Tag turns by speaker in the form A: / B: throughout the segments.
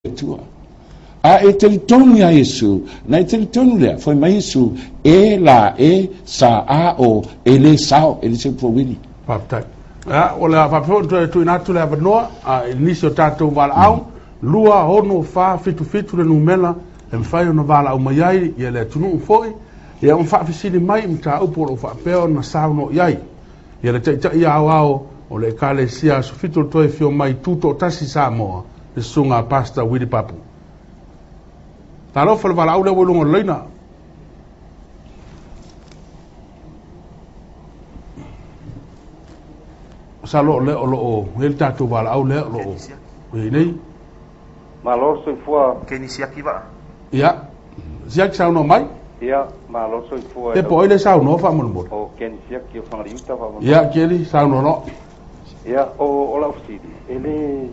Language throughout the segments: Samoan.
A: Atua. A e talitonu iā Iesu, na e talitonu lea, fai mai Iesu, e la e sa a o e le sao, e le se upu wili.
B: Faafetai. Ia, o le a faapea foi ona toe tuuina atu le avanoa i nisi o tatou valaau, 2 6 4 7 7 le numera e mafai ona valaau mai ai le atunuu foi, ia ma faafesili mai i mataupu o lo o faapea ona saunoa i ai le Taitai Aoao o le Ekalesia Aso Fitu o le Toe Afio Mai Tutoatasi Samoa, le Susuga a Pastor Willie Papu. Talofa le valaau lea ua i luga o le laina. Masalo o lea o lo o i ai le tatou valaau lea o lo o i ai nei.
C: Malo le soifua.
D: Keni siaki vaa.
B: Ia, siaki saunoa mai.
C: Ia, malo le soifua.
B: Pe po o ai le saunoa faamolemole?
C: O Keni Siaki o Fagalii-uta faamolemole.
B: Ia, Keni, saunoa loa.
C: Ia, o lau fesili, e le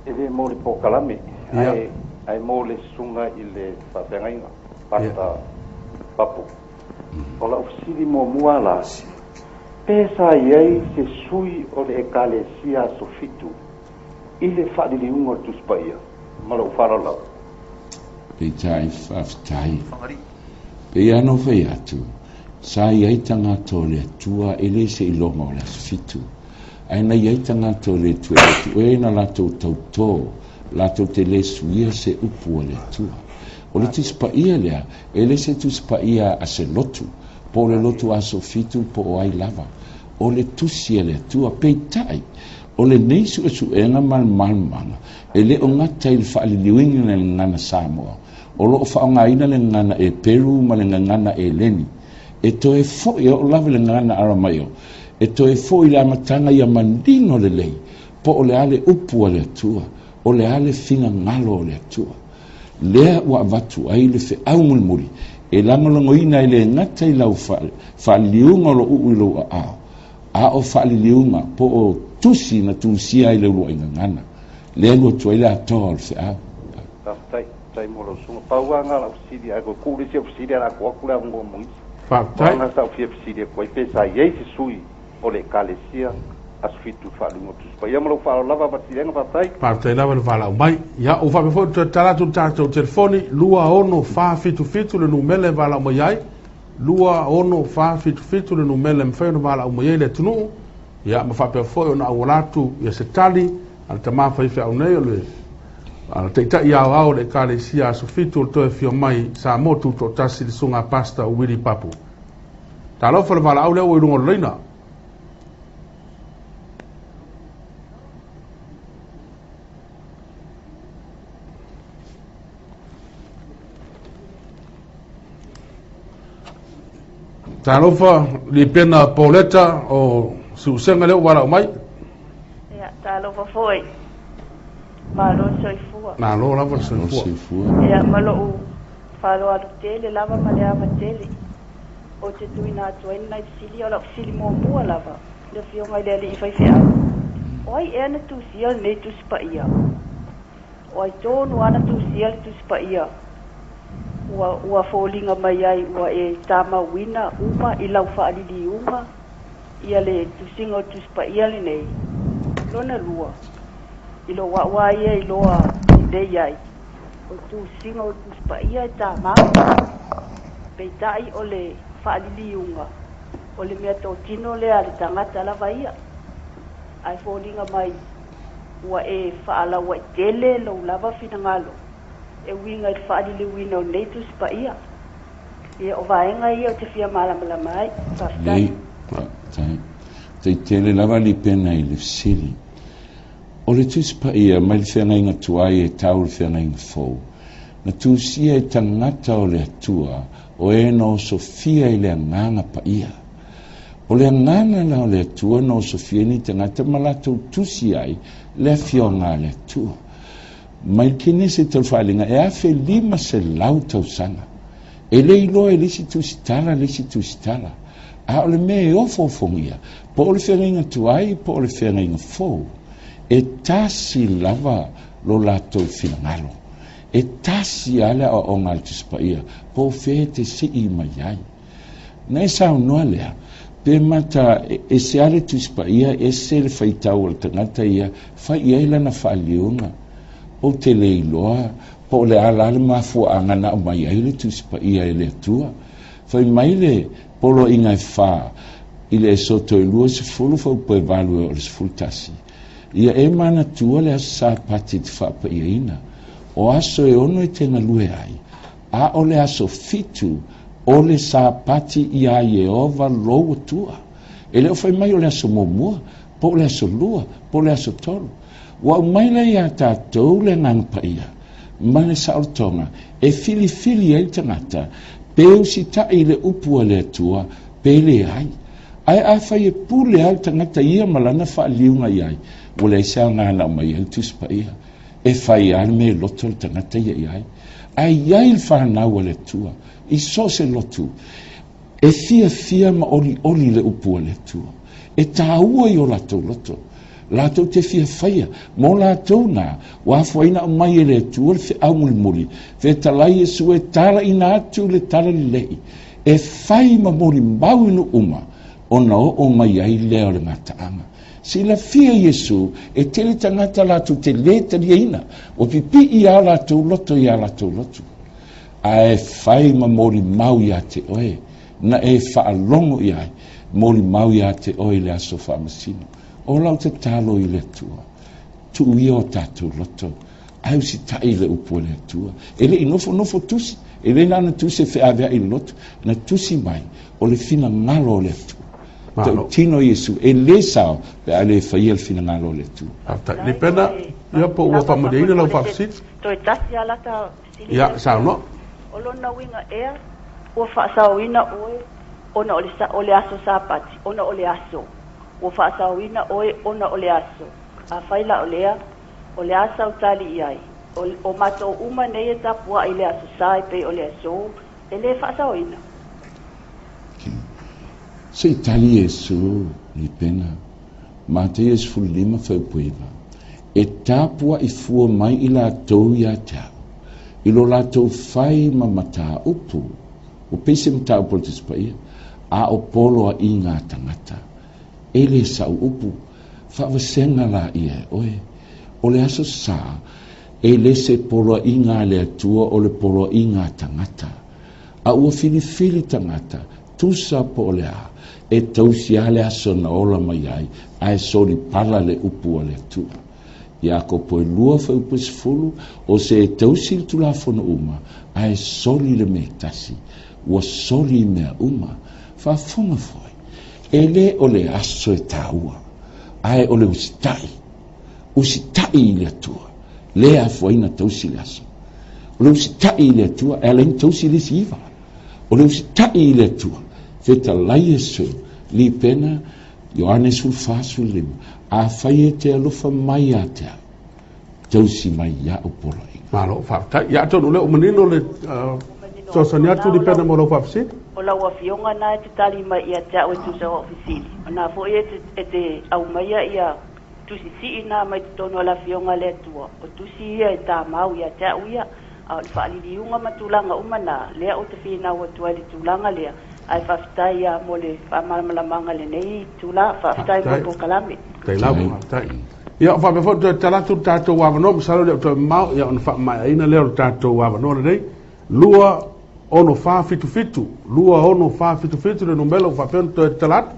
C: e le mo le polokalame, ae ae mo le susuga i le faafeagaiga, Pastor Papu. O lau fesili muamua la, pe sa i ai se sui o le Ekalesia Aso Fitu i le faaliliuga o le Tusi Paia? Ma lou faaaloalo lava.
A: Peitai, faafetai. Pei lava ona ou fai atu, sa i ai tagata o le Atua e le seiloga o le aso fitu, ae na i ai tagata o le Atua e le tuuea ina latou tautō, latou te le suia se upu a le Atua. O le Tusi Paia lea, e le se Tusi Paia a se lotu, po o le lotu aso fitu po o ai lava. O le Tusi a le Atua. Peitai, o lenei suesuega ma le malamalamaga, e le o gata i le faaliliuina i le gagana Samoa, O lo o faaaogaina le gagana Eperu ma le gagana Eleni. E toe foi, e oo lava i le gagana Aramaio, e toe foi i le amataga ia manino lelei po o le a le upu a le Atua, o le a le finagalo o le Atua. Lea ua avatu ai le feau mulimuli e lagolagoina e le gata i lau faaliliuga o lo uu i lou aao, a o faaliliuga po o tusi na tusia ai le uluai gagana. Lea e alu atu ai le atoa o le feau.
C: Faafetai, faafetai mo lau susuga. Pau lava na o lau fesili, ae toe tuu le isi au fesili ae o le a tuu atu le avanoa mo isi.
B: Faafetai.
C: Pau lava na sa ou fia fesili atu ai pe sa i ai se sui o le Ekalesia Aso Fitu i faaliuga o Tusi Paia. Ma lou faaaloalo lava Vasilena, faafetai.
B: Faafetai lava le valaau mai. Ia, ua faapea foi ona toe tatala atu le tatou telefoni, 26477 le numera e valaau mai ai, 26477 le numera e mafai ona valaau mai ai le atunuu, ia ma faapea foi ona auala atu ia se tali a le tama faifeau nei o le a le Taitai Aoao o le Ekalesia Aso Fitu o le Toe Afio Mai Samoa Tutoatasi le Susuga a Pastor Willie Papu. Talofa le valaau lea ua i luga o le laina. Talofa Lipena Pauleta o Siusega lea ua valaau mai.
E: Ia, talofa foi. Malo le soifua.
B: Malo lava le soifua.
E: Ia, ma lou faaaloalo tele lava ma le ava tele ou te tuuina atu ai lenai fesili. O lau fesili muamua lava i le Afioga i le Alii Faifeau, o ai ea na tusia lenei Tusi Paia? O ai tonu lava na tusia le Tusi Paia ua, ua foliga mai ai ua e tamauina uma i lau faaliliuga ia le tusiga o le Tusi Paia lenei? Lona lua, i lou a'u a ia iloa lelei ai, o le tusiga o le Tusi Paia e tamau, peitai o le faaliliuga o le mea totino lea a le tagata lava ia, ae foliga mai ua e faalauaitele lou lava finagalo e uiga i le faaliliuina o nei Tusi Paia. Ia, o vaega ia ou te fia malamalama ai. Faafetai.
A: Lei, faafetai. Tai tele lava lipena i le fesili. O le Tusi Paia mai le feagaiga tuai e tau i le feagaiga fou, na tusia e tagata o le Atua o e na osofia i le Agaga Paia. O le agaga la o le Atua na osofia ai nei tagata ma latou tusi ai le afioga a le Atua. Mai le Kenese i Taufaalinga e 1500 tausaga. E le iloa e le isi tusitala le isi tusitala. A o le mea e ofoofogia, po o le feagaiga tuai po o le feagaiga fou, e tasi lava lo latou finagalo. E tasi lava le aoaoga a le Tusi Paia, po o fea e te sii mai ai. Na e saunoa lea, pe mata ese lava le Tusi Paia, ese le faitau a le tagata ia, fai i ai lana faaliliuga. Ou te le iloa po o le a la le mafuaaga na aumai ai le Tusi Paia e le Atua. Fai mai le poloaiga e fa i le Esoto e 20 faupu e 8 e oo i le 11, Ia e manatua le Aso Sapati e te faapaiaina, o aso e ono e te galue ai, a o le aso fitu o le Sapati iā Ieova lou Atua. E le o fai mai o le aso muamua, po o le aso lua, po o le aso tolu. Ua aumai lea iā tatou le Agaga Paia ma le saolotoga e filifili ai le tagata pe usitai i le upu a le Atua pe leai. Ae afai e pule lava le tagata ia ma lana faaliuga i ai, ua leai se aoga na aumai ai le Tusi Paia. E fai lava le mea e loto le tagata ia i ai. Ae i ai le fanau a le Atua i so o se lotu e fiafia ma olioli le upu a le Atua. E taua i o latou loto. Latou te fia faia, mo latou na, ua afuaina aumai e le Atua le feau mulimuli, fetalai Iesu e talaina atu le talalelei, e fai ma molimau i nuu uma, ona oo mai ai lea o le gataaga. Silafia Iesu, e tele tagata latou te le taliaina, ua pipii a latou loto i a latou lotu. Ae fai ma molimau ia te oe, na e faalogo i ai, molimau ia te oe i le aso faamasino. O lau tatalo i le Atua, tuu ia o tatou loto, ae usitai i le upu a le Atua. E le i nofonofo tusi, e le na ona tusi e feaveai i le loto, na tusi mai o le finagalo o le Atua. Tautino Iesu, e le sao pe a le faia le finagalo o le Atua.
B: Faafetai. Lipena, ia po ua faamalieina lau faafesili?
E: Toe tasi lava lata fesili.
B: Ia, saunoa.
E: O lona uiga ea ua faasaoina oe ona o le aso Sapati, ona o le aso. Ua faasaoina oe ona o le aso. Afai la o lea, o le a sau tali i ai? O, o matou uma nei e tapuai i le Aso Sa e pei o le aso, e le faasaoina.
A: Se i tali Iesu, Lipena, Mataia 15 Feupuiva, E tapuai fua mai i latou ia te au, i lo latou fai ma mataupu, ua pei se mataupu a le Tusi Paia, a o poloaiga a tagata. E le sau upu, faavasega laia e oe. O le Aso Sa, e le se poloaiga a le Atua o le poloaiga a tagata. A ua filifili tagata, tusa po o le a, e tausi lava le aso na ola mai ai, ae solipala le upu a le Atua. Iakopo e lua fuaiupu e sefulu, o se e tausi le Tulafono uma, ae soli le mea e tasi, ua soli i mea uma. Faafofoga foi, e le o le aso e taua, ae o le usitai, usitai i le Atua, lea e afua ai ona tausi le aso. O le usitai i le Atua e ala ai ona tausi le isi iva. O le usitai i le Atua, fetalai Iesu, Lipena, Ioane 14, 15, Afai e te alofa mai ia te au, tausi mai iaʻu poloaiga.
B: Malo, faafetai. Ia atonu o lea ua manino le fesoasoani atu Lipena mo lau faafesili.
E: O lau Afioga na e te tali mai ia te au e tusa o au fesili. O na foi e te aumaia ia tusi sii na mai totonu o le Afioga a le Atua, o tusi ia e tamau ia te au ia, a o le faaliliuga ma tulaga uma na, lea ou te finau atu ai i le tulaga lea, ae faafetai lava mo le faamalamalamaga i lenei itula. Faafetai mo le polokalame.
B: Faafetai lava, faafetai. Ia, faapea foi toe tatala atu le tatou avanoa, masalo e le o toe mamao, ia ona faamaeaina lea o le tatou avanoa lenei. 2 6 4 7 7, 2 6 4 7 7 le numera ua faapea ona toe tatala atu.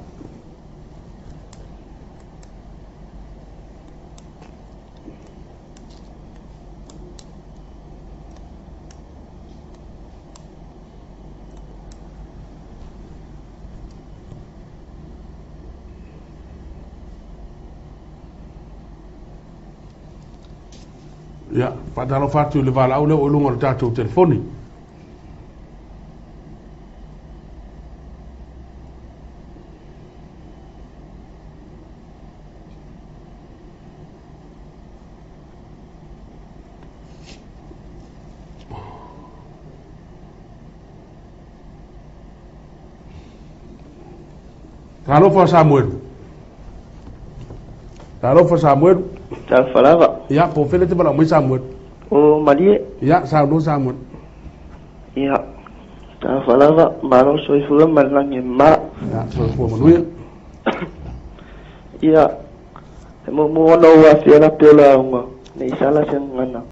B: Ia, faatalofa atu i le valaau lea ua i luga o le tatou telefoni. Talofa Samuelu. Talofa Samuelu.
D: Talofa lava.
B: Ia, po o fea lea e te valaau mai Samuelu?
D: O Malie.
B: Ia, saunoa Samuelu.
D: Ia, talofa lava, malo soifua ma le lagi e mama.
B: Ia, soifua manuia.
D: Ia, e muamua ona ou afio lape o lauga, ne i sala se gagana.